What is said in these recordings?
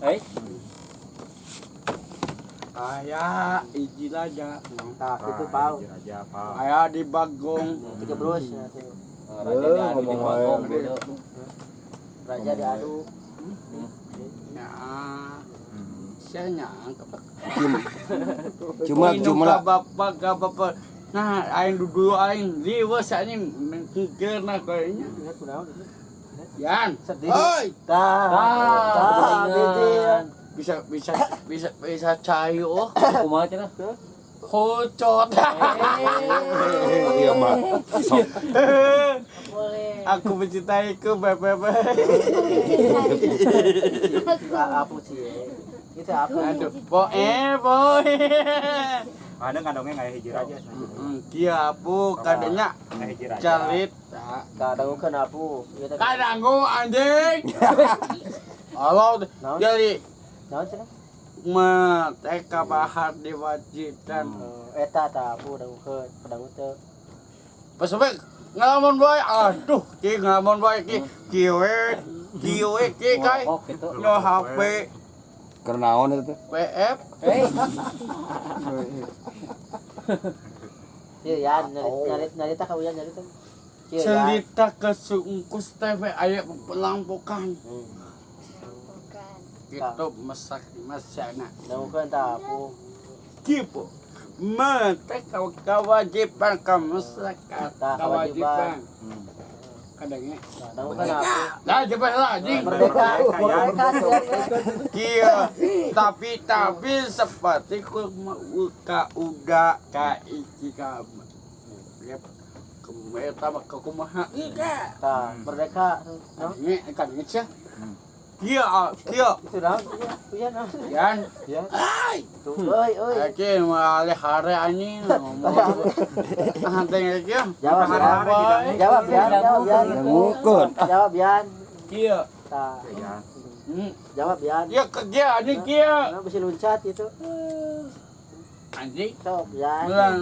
Eh, Aya hiji raja. Tah, itu pau. Hiji raja pau. Aya di Bagong. Tiga bros ya, tuh. Raja diadu di Ngomong wae. Bagong bodoh. Raja diadu. Ya. Saya nyangka. Cuma Minum cuma ka bapak ka bapak. Nah, aing dulu aing liwes anjing mengkikerna kayaknya. Ingat kunaon itu? Yan, Sedih. Oi, Tah. Tah, Tah, biji. bisa bisa bisa bisa cair oh. Kumaha cenah? Kocot. Iya mah. Sok. Boleh. Aku mencintaiku bebe. Apa sih? Itu apa? Aduh, boe boe. Ada ngadongeng aya hiji raja. Kia apu kadanya Aya hiji raja. cerita. Kadangukeun apu. Ieu teh. Kadanggu anjing. Allah Naon? jadi Naon cenah? mereka bahar diwajibkan. Eh, eta tah apu dangukeun, kadangu teu. Pas sampai ngelamun bae, aduh, ki ngelamun bae ki kieu kieu ki kai. Ngerokok gitu. No HP Keur naon eta teh? WF. Eh, Ieu ya, nyari nyarita ka uyan nyarita. Ieu ya. Cerita kesungkus TV aya pelampokan. Bukan. Gitu masak masana. Dangukeun tah apu. Gitu. Mereka kewajiban ke masyarakat Tah, kewajiban. Kadangnya. Tah, dangukeun apu. Lah coba lah anjing. Merdeka, merdeka sia. Iya, tapi seperti ku ka uda ka iki ka ya kemeta mah ka kumaha. Tah, merdeka. Naon? Ini kan ini sih. Kia kia Itu naon? Uyan naon? yan. Ya. Tuh, euy euy. Oke, mau hare anjing ngomong. Ah, tengok kia. Jawab ya. Jawab ya, jawab ya. Dangukeun. Jawab Yan. Kia. Tah. Ya. Jawab Yan. Ya ke kia anjing kia. Kenapa bisa loncat itu? Anjing. Sok Yan. Bilang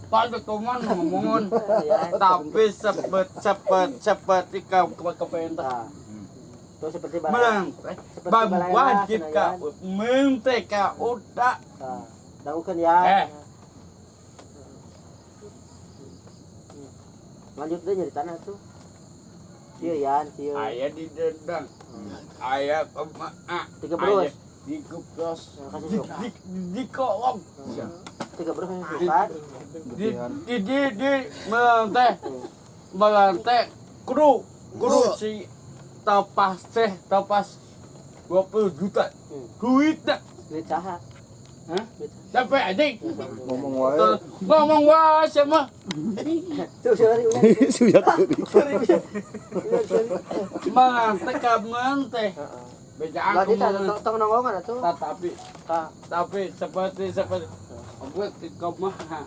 Pak kuman ngomong Yan. tapi sepet sepet seperti kau kepentas Tah. Tuh seperti balai. menang Seperti bang balai wajib cenah, ka Yan. menteka udah. Tah. Dangukeun Yan. Eh. Lanjut deh nyari tanah tuh. Kieu Yan, kieu. Ayah didendang ayah kema Tiga bros. di kepros Kasih di suka. di di kolong Tiga bros kasih suka. di di di di menteh melante kru kru si tapas teh tapas 20 juta duitnya. Duit saha? Hah? Duit saha? Sampai anjing. Ngomong wae. Ngomong wae sama. Tuh sorry uyan. Sudah teu. Sorry uyan. Uyan sorry. Mante ka mente. Heeh. Beda Lah aku kita mah. tong nonggongan atuh. Tetapi Tah. tapi seperti seperti aku kumaha.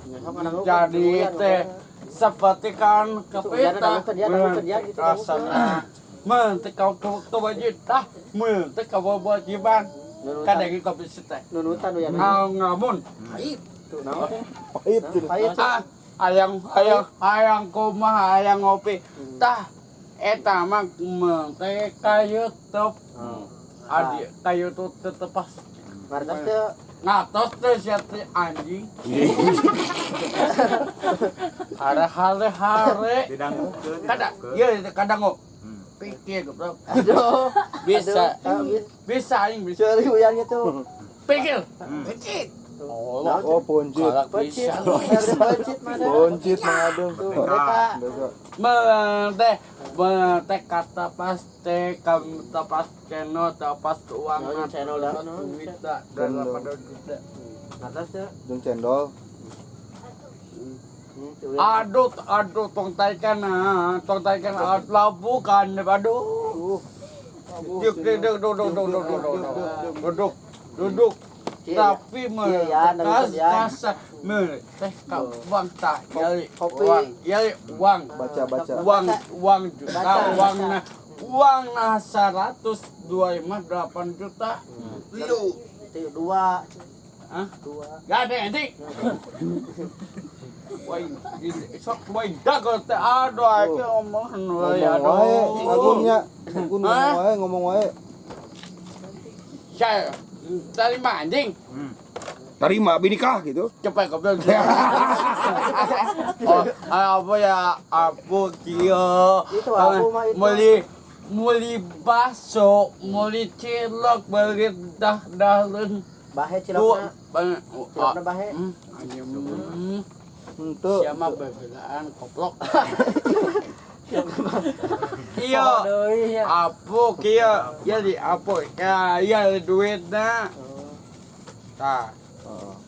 Jadi Jadi teh seperti kan kepeta gitu, rasana mente kau kewajiban tah mente kau kewajiban kadang kopi teh Nunutan uyan. ngamun Tuh naon teh? Pahit. Pahit. Ah, ayang ayang ayang kumaha ayang ngopi tah eta mah mente ka YouTube adi ka YouTube tetep pas. Ngartos teu. Ngatos teh sia teh anjing hare hare hare. Didangukeun. Kadang iya kadang kok pikir goblok. Aduh. Bisa. Aduh. Bisa anjing bisa. Sorry uyan gitu. Pikir pikir. Oh, Oh, poncit. Galak Pencit. bisa. Pencit mana? Poncit Mang Adeng. Tuh, mereka. Merdeka. Mente mente kata pasti kamu tapas channel tapas keuangan Oh, channel dah. duit dah daripada juta. Ngartos teu. Jeung cendol. Tuh, uyan. Aduh aduh tong taikan ah tong taikan labukan aduh. Duduk duduk duduk duduk duduk duduk duduk tapi Iya, kas kas teh uang tak yali uang yali uang Baca baca. uang uang juta uang nah uang nah 125 8 juta. Itu dua. Hah? Dua. Gak ada nanti. Wah, sok wah dago teh aduh aku ngomong wae Ngomong wae, aduh. agunnya. Agun ngomong wae, ngomong wae. Saya terima anjing. Terima abi nikah gitu. Cepat goblok. Oh, apa ya? Apa kieu? Itu aku mah itu. Meuli meuli bakso, meuli cilok, meuli dah dahleun. Bahe Tuh, cilokna. banyak. Cilokna bahe. Anjing. Henteu. Siapa bebelaan goblok. Iya. Deui nya. Apa kieu? Ya di apa? Ya, ya duitna. Tah.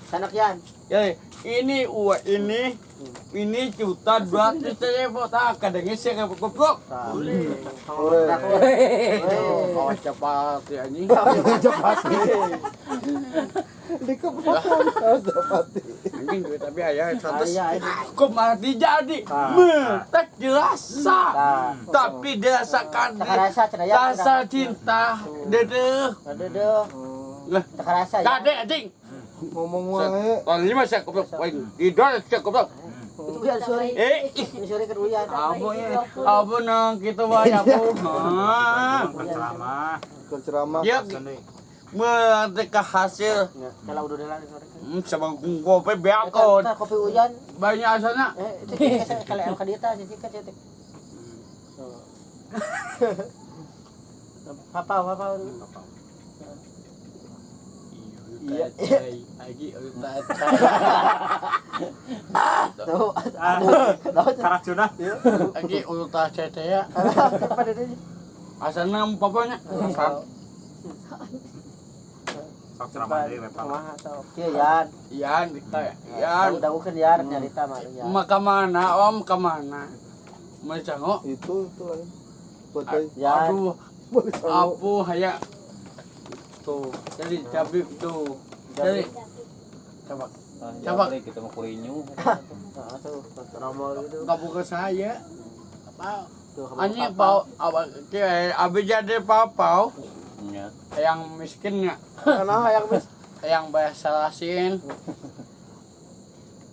Sanak yan. Ya, ini uang ini 1.200.000 tak kadangnya sih kayak goblok. Boleh. Oh, cepat ya ini. Japati. Dikepotong japati. Anjing duit tapi ayah 100. Ayah, itu. Kok mati jadi? Tak dirasa. Tapi dirasakan Tak rasa cenah ya. rasa cinta. Dedeh. Dedeh. Lah, Tak rasa ya. Kade anjing. Ngomong wae. Tahun lima saya goblok. Idol saya goblok. Itu uyan sore. Eh, Ini sore ke uyan. abu ya, abu nang gitu wae abu. Ah. Ceramah. Keur ceramah. Ya, mereka hasil Ya, kalau udah lah sore. Sama kopi beakon. Eta kopi uyan. Banyak asalnya. Eh, itu kalau em kadita sih kan cetek. Papa, papa. Iya, lagi Tuh. Karacuna. lagi urutan cete ya. Apa dedeh? Asalnya papanya. Asal. Sok ceramah deui we, Pak. Kumaha sok. Kieu yan. Yan, kita yan. Dagukeun yan nyarita mah yan. Ma kemana om kemana? Mau cangok? Itu lain. Buat bayi. Yan. Aduh, apu haya. Tuh, jadi cabik tuh. Jadi coba. Coba. Kita mau kurinyu. Heeh, tuh romo gitu. Kamu ke saya. Apa? Tuh, Anjing pau awak ke abi jadi papau Ya. yang miskinnya, Kenapa yang mis? yang bahasa lasin.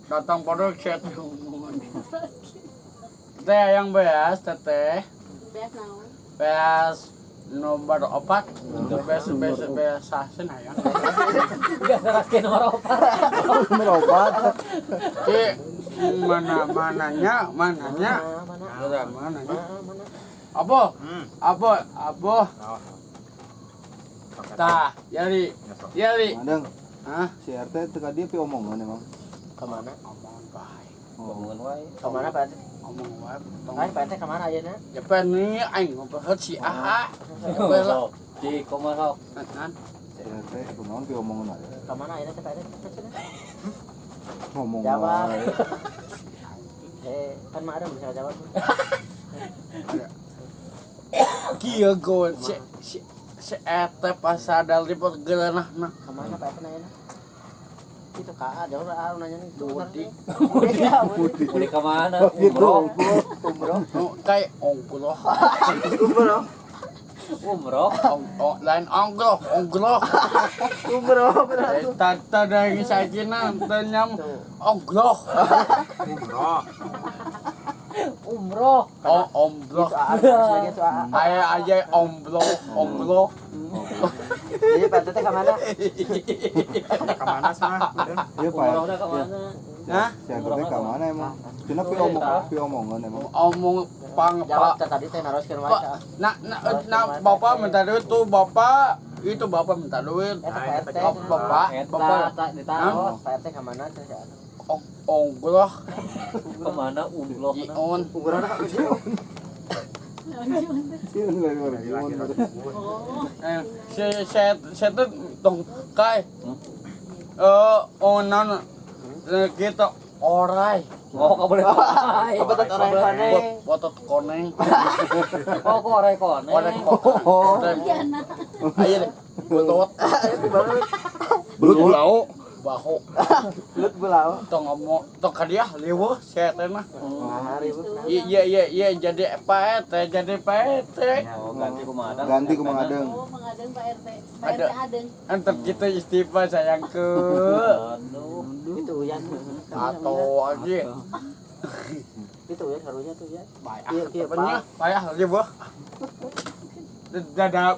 Datang pondok chat. Teh yang beas teteh. Beas naon? Beas nomor 4. Beas beas beas sasin aya. Udah seraskeun nomor 4. Nomor opat. Ki mana mananya mananya Mana? Udah mananya. Mana? Apa? Apa? Apa? Tah, jadi jadi. Madang, Hah? si RT teu ka dieu pi omongan emang. Kemana? Omongan bae. Omongan wae. Kemana Pak RT? Omong wae. Ay, Pak RT kemana ayeuna? Ya pen nih aing ngobrol si AA. Ya lah. Di kumaha sok. Nan. Si RT kunaon pi omongan wae. Kemana ayeuna teh Pak RT? Ngomong Jawab. wae. Eh, kan mah ada bisa jawab. Kieu go si si si eta pasar lipot geuleunahna. Kemana Pak RT ayeuna? Itu Kak, jauh lah nanya nih. Mudik. Mudik. Mudik ke mana? Gitu. Umroh. Umroh. Kayak onggroh. Umroh. Umroh. Lain onggroh, onggroh. Umroh benar. Tata dari sakina tanyam onggroh. Umroh. Umroh. Oh, omgroh. Itu AA, itu AA. Aya aja ombloh, ombloh. Jadi Pak RT kemana? Kemana sih mah? Iya Pak. Umrohna ke mana? Hah? Si RT ka mana emang? Cenah pi omongan emang. Omong pang Jawab pak. tadi teh naroskeun wae. Pak, nah, nah, nah, bapak minta duit tuh, bapak. Itu bapak minta duit. Eta Pak RT. Oh, bapak, bapak. Eta ditaros. Pak RT kemana teh? Onggroh, Kemana umroh? jion. Umroh na Sieun lagi orang. Oh. Saya tuh tong kai. Oh, non, kita orai. Oh, kau boleh orai. Botot orai koneng. Botot koneng. Oh, kok orai koneng. Orai koneng. Ayo deh. Botot. Belut bulao. Bahu. Belut bulao. Tong ngomong, tong kadiah liweuh saya teh mah. Nah, ribut. Iya iya iya jadi Pak RT, jadi Pak RT. Oh, ganti kumaha adeng. Ganti kumaha adeng. Oh, mengadeng Pak RT. Pak RT adeng. Entar kita istighfar sayangku. Aduh. Itu uyan. Atau aja. Itu uyan karunya tuh ya. Payah. Iya, iya, Payah, payah liweuh. Dadah.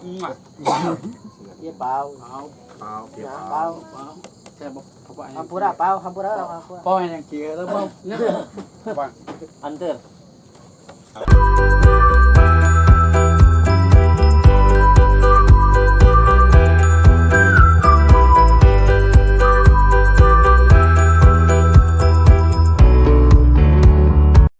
Iya pau. Pau. Pau, kieu Ya, pau. pau. Pau. Saya bapaknya. Hampura pau, hampura orang hampura. Pau yang kieu teh pau. Nya. Pau. Anter.